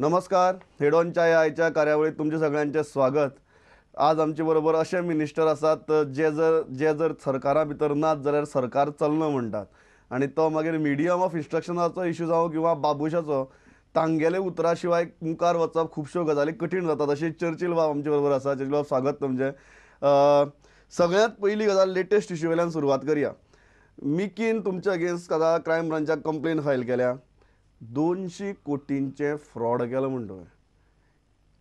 नमस्कार, हेडॉनच्या ह्या आयच्या कार्यावळीत तुमचे सगळ्यांचे स्वागत. आज आमचे बरोबर अशे मिनिस्टर आसात जे जर सरकारा भितर नात जाल्यार सरकार चलना म्हणटात आनी तो मागीर मिडियम ऑफ इन्स्ट्रक्शनाचो इशू जावं किंवा बाबुशाचो, तांगेले उतरा शिवाय मुखार वचप खुबश्यो गजाली कठीण जातात. अशें चर्चिल बाब आमचे बरोबर आसा. चर्चिल बाब, स्वागत तुमचें. सगळ्यांत पयली गजाल लेटेस्ट इशू वयल्यान सुरवात करया. मिकीन तुमच्या अगेन्स्ट आतां क्रायम ब्रांचाक कंप्लेन फायल केल्या. 200 कोटींचे फ्रॉड केला म्हण तुवें.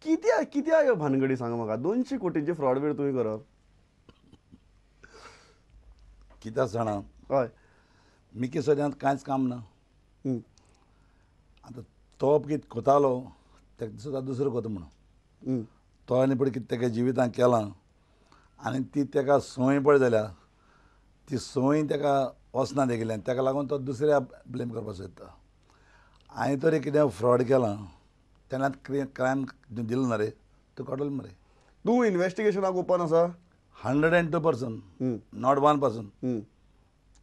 कित्याक कित्याक ह्यो भानगडी सांगा म्हाका. 200 कोटींचे फ्रॉड बीड तुवें करप कित्याक जाणा? हय, मिकी सद्यांत कांयच काम ना. आतां तो कितें कोतालो तेका सुद्दां दुसरो कोता म्हणून तो आनी पळय कितें तेका जिवितांत केलां आनी ती तेका संवय पळय जाल्या, ती संवय तेका वचना तेगेल्यान, तेका लागून तो दुसऱ्या ब्लेम करपाक सोदता. हांवें तरी कितें फ्रॉड केलां तेन्ना क्रायम दिलो ना रे, तूं कळटलो मरे. तूं इन्वेस्टिगेशनाक ओपन आसा? 102%, not 1%.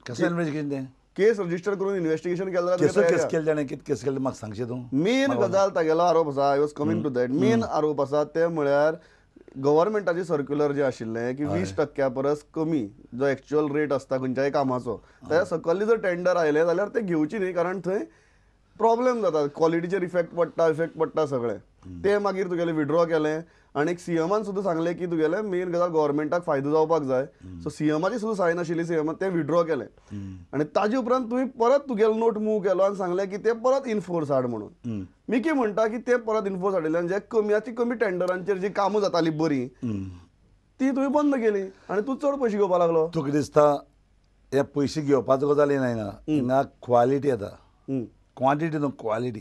कसलें इन्वेस्टिगेशन तें? केस रजिस्टर करून इन्वेस्टिगेशन केलें जाल्यार केसो केस केलें ताणें? कितें केस केलें म्हाका सांगशी तूं? मेन गजाल तागेलो आरोप आसा, I was coming to that. Main आरोप आसा ते म्हळ्यार गव्हर्मेंटाचें सर्क्युलर जें आशिल्लें की 20% परस कमी जो एक्चुअल रेट आसता खंयच्याय कामाचो त्या सकयल जर टेंडर आयलें जाल्यार ते घेवची न्ही, कारण थंय प्रॉब्लेम जाता, क्वॉलिटीचेर इफेक्ट पडटा, इफेक्ट पडटा सगळें. ते मागीर तुगेलें विड्रॉ केलें आनी सीएमान सुद्दां सांगलें की तुगेलें मेन गजाल गव्हर्मेंटाक फायदो जावपाक जाय. सो सीएमाची सुद्दां सायन आशिल्ली, सीएमान तें विड्रॉ केलें आनी ताजे उपरांत तुवें परत तुगेलो नोट मूव केलो आनी सांगलें की ते परत इनफोर्स हाड म्हणून. मिकी म्हणटा की ते परत इनफोर्स हाडिल्ल्यान जे कमीची कमी टेंडरांचेर जी कामां जातालीं बरीं ती तुवें बंद केली आनी तूं चड पयशे घेवपाक लागलो. तुका दिसता हे पयशे घेवपाचो गजाल ना, हिंगा क्वॉलिटी येता, क्वांटिटी न्हू क्वॉलिटी.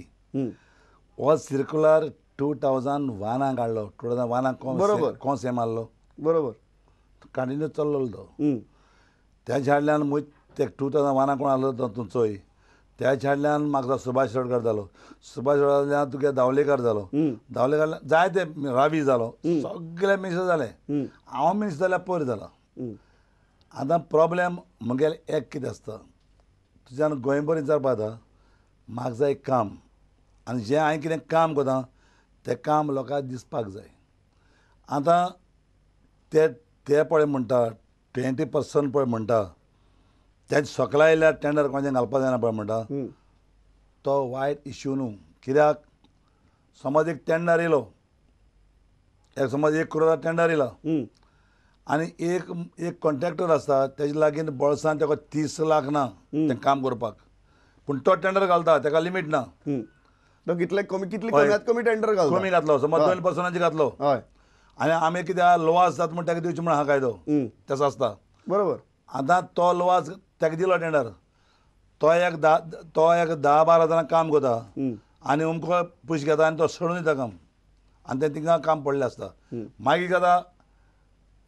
हो सर्क्युलर 2001 काडलो, 2001 बरोबर कोण सेम आहलो, बरोबर कंटिन्यू चल्लो तो. त्याच्या हाडल्यान म्हज ते 2001 कोण आहलो तो तूं चोय. त्याच्या हाडल्यान म्हाका सुभाष शिरोडकर जालो, सुभाष शिरोडकर तुगे दावलेकर जालो, दावलेकर जायते रावी जालो, सगळे मिनिस्टर जाले. हांव मिनिस्टर जाल्यार पयर जाला. आतां प्रॉब्लेम म्हगेलें एक कितें आसता, तुज्यान गोंयभर विचारपा जाता म्हाका जाय काम आनी जें हांवें कितें काम करता तें काम लोकांक दिसपाक जाय. आतां ते ते पळय म्हणटा 20% पळय म्हणटा, तें सकला आयल्यार टेंडर कोणाचें घालपाक जायना पळय म्हणटा, तो वायट इश्यू न्हू. कित्याक समज एक टेंडर येयलो, एक समज 1 करोडा टेंडर येयला आनी एक एक कॉन्ट्रॅक्टर आसता तेजे लागीं बोल्सान तेका 30 लाख ना तें काम करपाक, पूण तो टेंडर घालता, तेका लिमीट ना. तो कितले कमी कितले कमीत कमी टेंडर घालता, कमी घातलो समज 2% घातलो आनी आमी कित्याक लोवास जाता म्हण तेका दिवचें म्हण आहा कायदो तसो आसता, बरोबर. आतां तो लोवास तेका दिलो टेंडर, तो एक 10-12 जाणां काम करता आनी अमको पयशे घेता आनी तो सोडून दिता काम आनी तें थिंगा काम पडलें आसता. मागीर जाता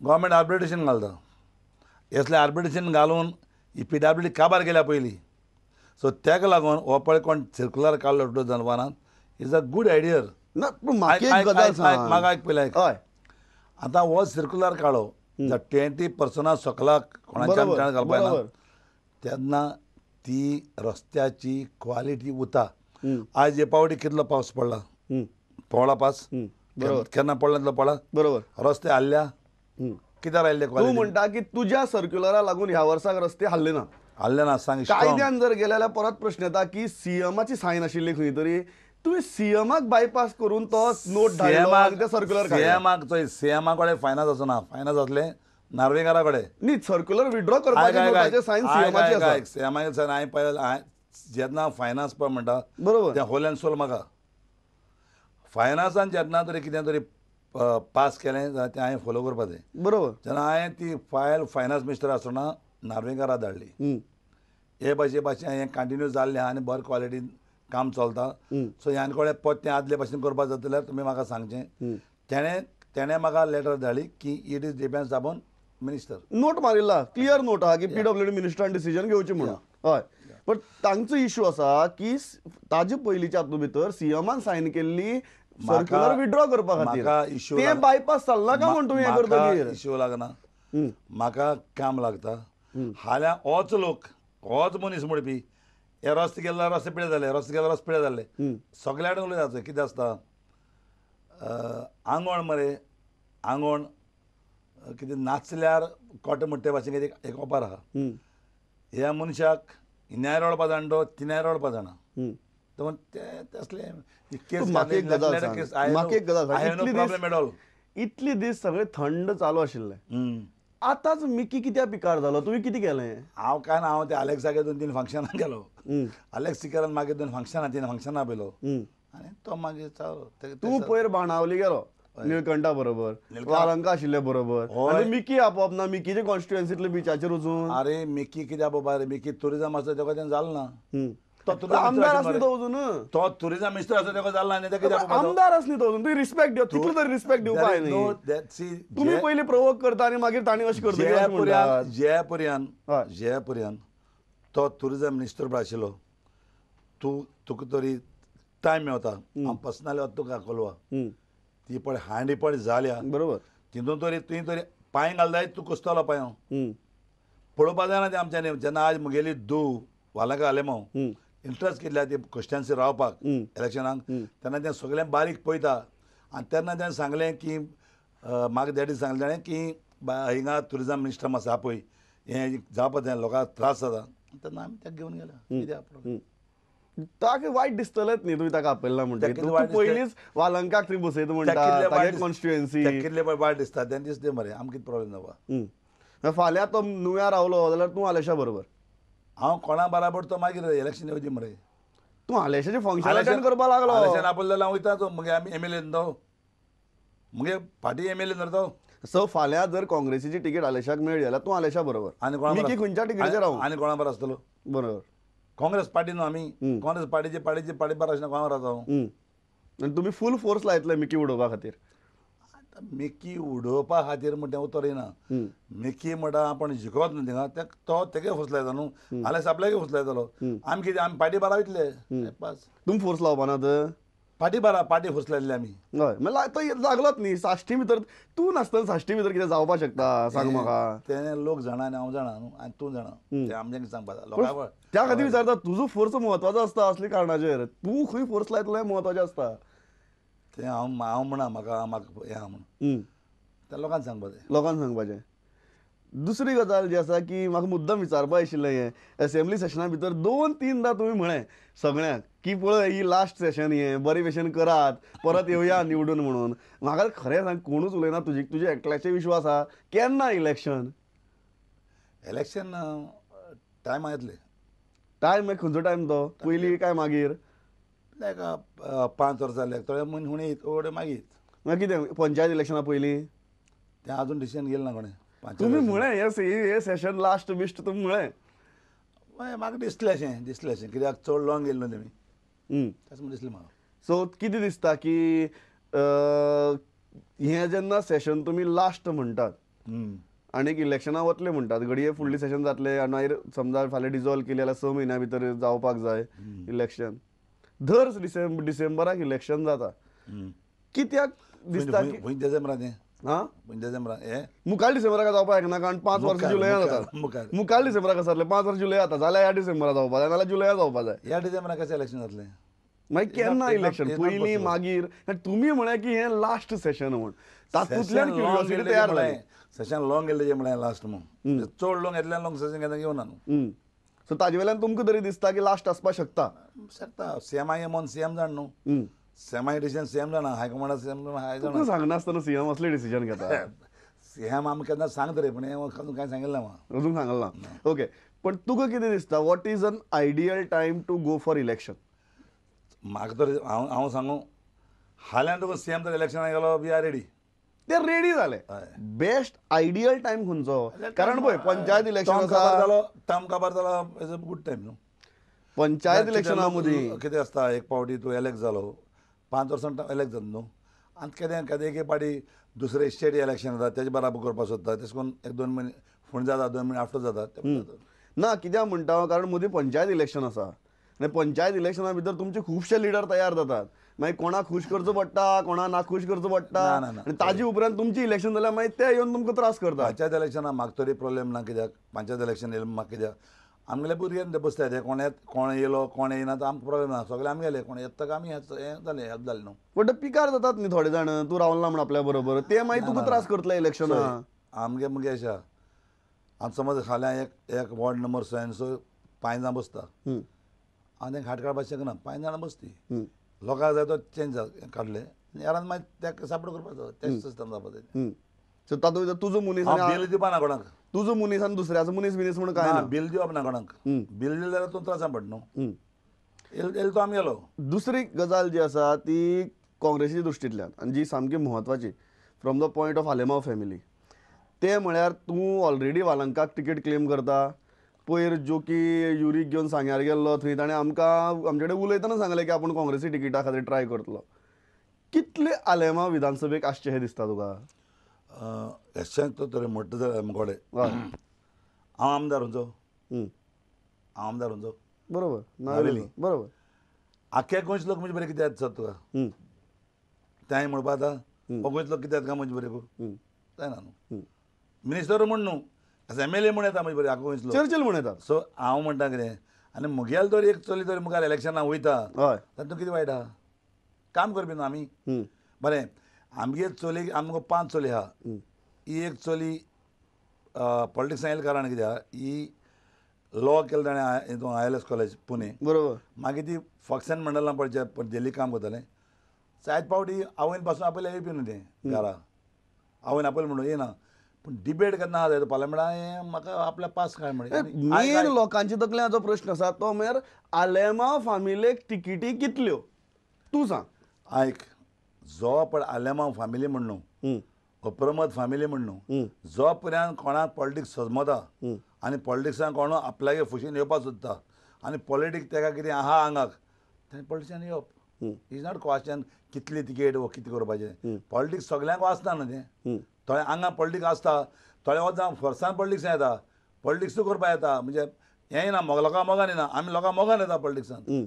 गव्हर्मेंट आर्बिट्रेशन घालता, असलें आर्बिट्रेशन घालून ही PWD काबार केल्या पयलीं. सो तेका लागून हो पळय कोण सर्क्युलर काडलो 2001 is a good idea. ना पूण म्हाका एक पयलें, आतां हो सर्क्युलर काडलो 20% सकलाक कोणाच्यान घालपाक जायना तेन्ना ती रस्त्याची क्वॉलिटी उरता. आयज हे पावटी कितलो पावस पडला, पडला पावस केन्ना पडला तितलो पडला, बरोबर. रस्ते हाल्ल्या कित्याक आयिल्ले? तूं म्हणटा की तुज्या सर्क्युलरा लागून ह्या वर्साक रस्ते हाल्ले ना, हाल्ले ना. सांग, कायद्यान जर गेले जाल्यार परत प्रश्न येता की सीएमाची सायन आशिल्ली खंय तरी, तुवें सीएमाक बायपास करून तो नोट धाडलो आनी तें सर्क्युलर काडलें. सीएमाक चोय, सीएमा कडेन फायनान्स आसना, फायनान्स आसलें नार्वेकारा कडेन. न्ही, सर्क्युलर विड्रॉ करपाचें सायन सीएमाची आसा. सीएमाचे सायन हांवें पळयलें, हांवें जेन्ना फायनान्स पळय म्हणटा बरोबर तें होल एंड सोल म्हाका फायनान्सान जेन्ना तरी कितें तरी पास केलें जाल्यार तें हांवें फोलो करपाक जाय, बरोबर. जेन्ना हांवें ती फायल फायनान्स मिनिस्टर आसतना नार्वेकारा धाडली, हे भाशे भाशेन हें कंटिन्यू जाल्लें आनी बरें क्वॉलिटीन काम चलता, सो ह्यान कडेन परतें आदले भाशेन करपाक जाता जाल्यार तुमी म्हाका सांगचें. तेणें म्हाका लेटर धाडली की it is depends upon minister. Note मारिल्ला, clear note आहा की PWD मिनिस्टरान डिसिजन घेवचें म्हणून. हय, बट तांचो इशू आसा की ताजे पयलींच्या हातूंत भितर सीएमान सायन केल्ली सर्क्युलर विड्रॉ करपा खातीर तें बायपास चल्ला काय म्हण तुमी हें करतकीर? इश्यू लागना, म्हाका काम लागता. हाल्यां होच लोक, होच मनीस म्हणपी हे रस्ते गेल्ले रस्ते पिळे जाले, रस्ते गेले रस्ते पिळे जाले. सगल्या कडेन उलयता. कितें आसता आंगोण मरे, आंगोण कितें नाचल्यार कोट म्हणटे भाशेन कितें एक ओपार आहा. ह्या मनशाक न्याय रडपा जाणा तो, तिन्याय रडपा जाणा. ते तसले इतले दीस सगळे थंड चालू आशिल्ले, आतांच मिकी कित्याक पिकार जालो? तुवें कितें केलें? हांव काय ना, हांव ते आलेक्सागे 2-3 फंक्शनां गेलो. आलेक्स सिकेरान मागीर 2 फंक्शनां 3 फंक्शनां पयलो आनी तो मागीर चालू. तूं पयर बाणावली गेलो निळकंठा बरोबर, वालंका आशिल्ले बरोबर, आनी मिकी आपोवप ना मिकीचे कॉन्स्टिट्युएन्सीतले बिचाचेर वचून. अरे मिकी कित्याक बाबा रे, मिकी टुरिजम आसा तेका तें जालें ना. आमदार आसली तो अजून, तो टुरिजम मिनिस्टर आसा तेका जालें ना. आमदार आसली तो अजून, तुवें रिस्पेक्ट दिव, तितलो तरी रिस्पेक्ट दिवपा जाय न्ही. तुमी पयलीं प्रोवोक करता आनी मागीर तांणी अशें करता. जयपुर्यान जयपुर्यान तो टुरिजम मिनिस्टर पळय आशिल्लो, तूं तुका तरी टायम मेवता. हांव पर्सनली वता तुका कोलवा, ती पळय हांडी पळय जाल्या बरोबर, तितून तरी तुवें तरी पांय घालताय, तूं कुसतलो पांय पळोवपा जायना तें आमच्यांनी. जेन्ना आज म्हगेली धूव वालंका आलेमो इंट्रस्ट केल्या ती क्रिस्टियन्सी रावपाक इलेक्शनाक, तेन्ना तें सगळें बारीक पळयता. आनी तेन्ना तेणें सांगलें की म्हाका डॅडी सांगलें ताणें की हिंगा टुरिजम मिनिस्टर आसा पळय, हें जावपा जाय, लोकांक त्रास जाता. तेन्ना आमी ताका घेवन गेल्या. कित्याक ताका वायट दिसतलेंच न्ही तुवें ताका आपयला म्हणटा. पयलींच वालंकाक थंय बसयता म्हणटा, कॉन्स्टिट्युएन्सी कितले वायट दिसता तेन्ना दिसता मरे आमकां कितें प्रॉब्लेम जावपा. फाल्यां तो नुव्या रावलो जाल्यार तूं आलेशा बरोबर? हांव कोणा बराबर तो मागीर इलेक्शन येवची मरे. तूं आलेशाचें फंक्शन अटेंड करपाक लागलो. आलेशान आपयलें जाल्यार हांव वयता तो, मगे आमी एम एल ए तो, मगे फाटीं एम एल ए धरतो. सो फाल्यां जर काँग्रेसीची तिकीट आलेशाक मेळ्ळी जाल्यार तूं आलेशा बरोबर आनी कोणा मिकी खंयच्या तिकीटीचेर रावूं आनी कोणा बरोबर आसतलो? बरोबर, काँग्रेस पार्टी न्हू आमी, काँग्रेस पार्टीचे पार्टीचे पार्टी बरो आशिल्ले कोणा बरोबर रावता. आनी तुमी फूल फोर्स लायतले मिकी उडोवपा खातीर? आतां मिकी उडोवपा खातीर म्हणटा उतर येना. मिकी म्हणटा आपूण जिखत न्हू थिंगा, तो तेगे फुसलायता न्हू, आलेस आपल्याकय फुसलायतलो. आमी कितें आमी पार्टी बारा वयतले पास. तुमी फोर्स लावपा ना तर? पार्टी बारा पार्टी फुसलायतले आमी. हय, म्हणल्यार तो लागलोच न्ही साश्टी भितर. तूं नासतना साश्टी भितर कितें जावपाक शकता सांग म्हाका? तें लोक जाणा आनी हांव जाणा न्हू आनी तूं जाणा, तें आमच्यांनी सांगपा जाय लोकां. त्या खातीर विचारता, तुजो फोर्स म्हत्वाचो आसता असल्या कारणाचेर, तूं खंय फोर्स लायतलो हें म्हत्वाचें आसता. तें हांव हांव म्हणा म्हाका म्हाका हें म्हणून तें लोकांक सांगपाचें, लोकांक सांगपाचें. दुसरी गजाल जी आसा की म्हाका मुद्दम विचारपा आशिल्लें, हें एसेंब्ली सेशना भितर 2-3दा तुमी म्हळें सगळ्यांक की पळय ही लास्ट सेशन, हें बरे भशेन करात, परत येवया निवडून म्हणून. म्हाका खरें सांग, कोणूच उलयना, तुजे तुजे एकल्याचे विश्वास आहा. केन्ना इलेक्शन? इलेक्शन टायम येतले. टायम मागीर खंयचो टायम तो? पयलीं काय मागीर? लायक 5 वर्सां जाले, थोडे म्हयने हुणे येत, थोडे मागीर. मागीर कितें पंचायत इलेक्शना पयलीं? तें आजून डिसिजन घेतलें ना कोणें. तुमी म्हळें हे सेशन लास्ट बिश्ट तुमी म्हळें? म्हाका दिसलें अशें, दिसलें अशें कित्याक चड लॉंग गेल्लो न्हू तेमी, तशें म्हूण दिसलें म्हाका. सो कितें दिसता की हें जेन्ना सेशन तुमी लास्ट म्हणटात आनी इलेक्शनां वतले म्हणटात, घडये फुडलें सेशन जातलें आनी मागीर समजा फाल्यां डिजॉल्व केलें जाल्यार 6 म्हयन्या भितर जावपाक जाय इलेक्शन. दर डिसेंबराक इलेक्शन जाता, कित्याक दिसता? डिसेंबराक तें हां, डिसेंबराक हें मुखार डिसेंबराक जावपाक शकना, कारण 5 वर्सां जुलया जाता. मुखार डिसेंबराक आसतलें, 5 वर्सां जुलया जाता जाल्यार ह्या डिसेंबराक जावपा जाय, नाल्यार जुलया जावपा जाय. ह्या डिसेंबराक कशें इलेक्शन जातलें? मागीर केन्ना इलेक्शन? पयलीं मागीर? तुमी म्हळें की हें लास्ट सेशन म्हूण, तातूंतल्यान क्युरियोसिटी तयार जाली. सेशन लॉंग गेल्लें म्हळें लास्ट म्हूण, चड लॉंग येतल्यान लॉंग सेशन केन्ना घेवना न्हू. सो ताजे वेल्यान तुमकां तरी दिसता की लास्ट आसपाक शकता? शकता. सीएम I म्हूण सीएम जाण न्हू, सीएम I decision CM जाणा, हायकमांडा सीएम हाय जाणा. सांगनासतना सीएम असले डिसिजन घेता? सीएम आमकां केन्ना सांगता रे, पूण हें अजून कांय सांगिल्लें ना म्हाका. अजून सांगलें ना. ओके, पण तुका कितें दिसता, what is an ideal time to go for election? म्हाका तर हांव हांव सांगू, हाल्यान तुका सीएम तर इलेक्शनाक गेलो, we are ready. ते रेडी जाले. बेस्ट आयडियल टायम खंयचो? कारण पळय पंचायत इलेक्शन जालो, टर्म काबार जालो, is a good time न्हू. पंचायत इलेक्शना मदीं कितें आसता, एक पावटी तूं एलेक्ट जालो, 5 वर्सां एलेक्ट जाता न्हू, आनी केदें केदें एक पावटी दुसरे स्टेट इलेक्शन जाता, तेजे बराबर करपाक सोदता, तशें करून 1-2 म्हयने फुडें जाता, 2 म्हयने आफ्टर जाता. ना कित्याक म्हणटा हांव, कारण मदीं पंचायत इलेक्शन आसा आनी पंचायत इलेक्शना भितर तुमचे खुबशे लिडर तयार जातात, मागीर कोणाक खूश करचो पडटा, कोणाक नाखूश करचो पडटा, आनी ताजे उपरांत तुमचें इलेक्शन जाल्यार मागीर ते येवन तुमकां त्रास करता. पंचायत इलेक्शनाक म्हाका तरी प्रॉब्लेम ना, कित्याक पंचायत इलेक्शन येयलें म्हाका, कित्याक आमगेले भुरगे बसता ते कोण येत कोण येयलो कोण येयना तो आमकां प्रोब्लेम ना, सगळे आमगेले कोण येता काय आमी हें जालें हें जालें न्हू. पण ते पिकार जातात न्ही थोडे जाण, तूं रावला म्हण आपल्या बरोबर, ते मागीर तुका त्रास करतले इलेक्शना. आमगे मुगे अशें आतां समज फाल्यां एक एक ward number so and so 5 जाणां बसता, हांव तेंकां खाट काडपाक शकना, 5 जाणां बसती, लोकांक जाय तो चेंज काडले हेरान मागीर तेका सापड करपाचो, तें सिस्टम जावपा जाय. सो तातूंत तुजो मनीस बिल दिवपा ना कोणाक, तुजो मनीस आनी दुसऱ्याचो मनीस बिनीस म्हूण कांय ना, बिल दिवप ना कोणाक, बिल दिलें जाल्यार तूं त्रासान पड न्हू. येयलो तो आमगेलो. दुसरी गजाल जी आसा ती काँग्रेसीच्या दृश्टींतल्यान आनी जी सामकी म्हत्वाची from the point of Alemao family, ते म्हळ्यार तूं ऑलरेडी वालंकाक तिकेट क्लेम करता. पयर जोकी युरीक घेवन सांग्यार गेल्लो, थंय ताणें आमकां आमचे कडेन उलयतना सांगलें की आपूण काँग्रेसी तिकीटा खातीर ट्राय करतलो. कितले आलेमाव विधानसभेक आसचे हें दिसता तुका? एशें तो तरी म्हणटा जाल्यार मुकोडे हांव आमदार खंयचो, हांव आमदार खंयचो, बरोबर नावेली, बरोबर. आख्खे गोंयचे लोक म्हणजे बरें कित्याक दिसता तुका तेंय म्हणपा आतां गोंयचे लोक कित्याक काय म्हणजे बरें जायना न्हू, मिनिस्टर म्हण न्हू, एम एल ए म्हण येता म्हणजे बरें आख्खो गोंयचे लोक, चर्चिल म्हण येता. सो हांव म्हणटा कितें, आनी मुगेलो तर एक चली तर मुखार इलेक्शनाक वयता, तातूंत कितें वायट आहा, काम करपी न्हू आमी. बरें आमगे चली, आमकां 5 चली आहा, ही एक चली पॉलिटिक्सान येयलें कारण कित्याक, ही लॉ केलें ताणें हितून I L S college Pune, बरोबर. मागीर ती फक्सन मंडलां पळचे दिल्ली काम करतालें, जायत पावटी आवयन पासून आपयलें येवपी न्हू तें घरा, आवयन आपयलें म्हणून येयना, पूण डिबेट केन्ना आहा जाय पार्लमेंटान हें म्हाका आपल्या पास काय म्हणलें. मेन लोकांच्या तकल्यान जो प्रश्न आसा तो म्हळ्यार आलेमाव फामिलेक तिकेटी कितल्यो, तूं सांग. आयक, जो पळय आलेमाव फॅमिली म्हण न्हू, प्रमोद फॅमिली म्हण न्हू, जो पर्यंत कोणाक पॉलिटिक्स सजमता आनी पॉलिटिक्सान कोण आपल्यागे फुशीन येवपाक सोदता आनी पॉलिटिक्स तेका कितें आहा आंगाक, तेणें पॉलिटिक्सान येवप is not question कितली तिकेट वो कितें करपाचें. पॉलिटिक्स सगल्यांक आसता न्हू तें, थोडे आंगाक पॉलिटिक्स आसता, थोडे वता फोर्सान पॉलिटिक्सान येता, पॉलिटिक्सूय करपाक येता, म्हणजे हें ना लोकां मोगान येना, आमी लोकां मोगान येता पॉलिटिक्सान.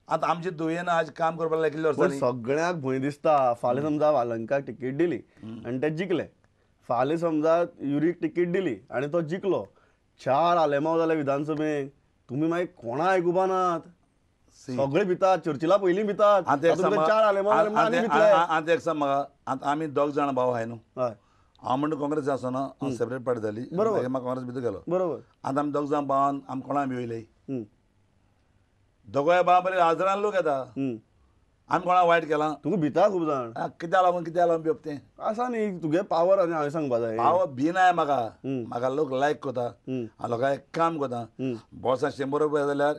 आतां आमची दुयेन आज काम करपाक लागिल्ले वर्सांनी सगळ्यांक भंय दिसता. फाल्यां समजा वालंकाक तिकेट दिली आनी ते जिखले, फाल्यां समजा युरीक तिकेट दिली आनी तो जिखलो, 4 आलेमाव जाले विधानसभेक, तुमी मागीर कोणा आयकुपा नात, सगळे भितात, चर्चिला पयलीं भितात. आतां 4 आलेमाव. आतां एक सांग म्हाका, आतां आमी 2 जाणां भाव आहाय न्हू, हांव म्हणटा काँग्रेस आसना, हांव सेपरेट पार्टी जाली, बरोबर, म्हाका काँग्रेस भितर गेलो, बरोबर. आतां आमी 2 जाणां भावान आमी कोणाक भिवयले, दोगांय भाव बरे हजारान लोक येता, आमी कोणाक वायट केलां? तुका भिता खूब जाण, कित्याक लागून कित्याक लागून भिवप तें आसा न्ही तुगे पावर. आनी हांवें सांगपा जाय पावर भिनाय म्हाका, म्हाका लोक लायक करता, हांव लोकांक काम करता. बोल्सान 100 रुपया जाल्यार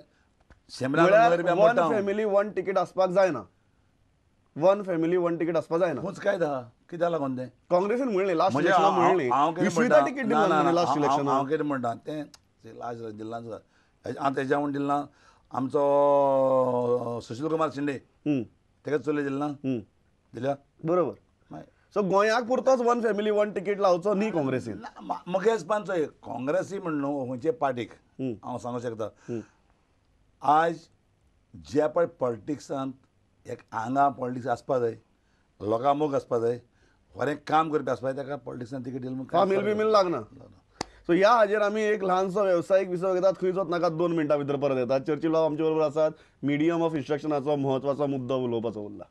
100 रुपया वन फॅमिली वन तिकीट आसपाक जायना, वन फॅमिली वन तिकीट आसपाक जायना. खूंच काय दा कित्याक लागून तें काँग्रेसीन म्हणलें लास्ट इलेक्शनाक, म्हणलें विश्विता तिकीट दिलें लास्ट इलेक्शनाक. हांव कितें म्हणटा तें लास्ट दिलां आतां तेज्या म्हूण दिलां आमचो सुशील कुमार शिंदे तेका चोले दिलें ना, दिल्या बरोबर. सो गोंयाक पुरतोच वन फॅमिली वन तिकीट लावचो न्ही काँग्रेसीन. मुगेच पान चोय काँग्रेसी म्हण न्हू खंयचे पार्टीक हांव सांगूंक शकता, आज जे पळय पॉलिटिक्सांत एक आंगा पॉलिटिक्स आसपा जाय, लोकां मोग आसपा जाय, बरें काम करपी आसपा जाय, ताका पॉलिटिक्सान तिकीट दिलें फामील बिमील लागना. सो ह्या हाजेर आमी एक ल्हानसो वेवसायीक विसव घेतात, खंयच वचनाकात, 2 मिनटां भितर परत येतात. चर्चिल बाब आमचे बरोबर आसात, मिडियम ऑफ इन्स्ट्रक्शनाचो म्हत्वाचो मुद्दो उलोवपाचो उरला.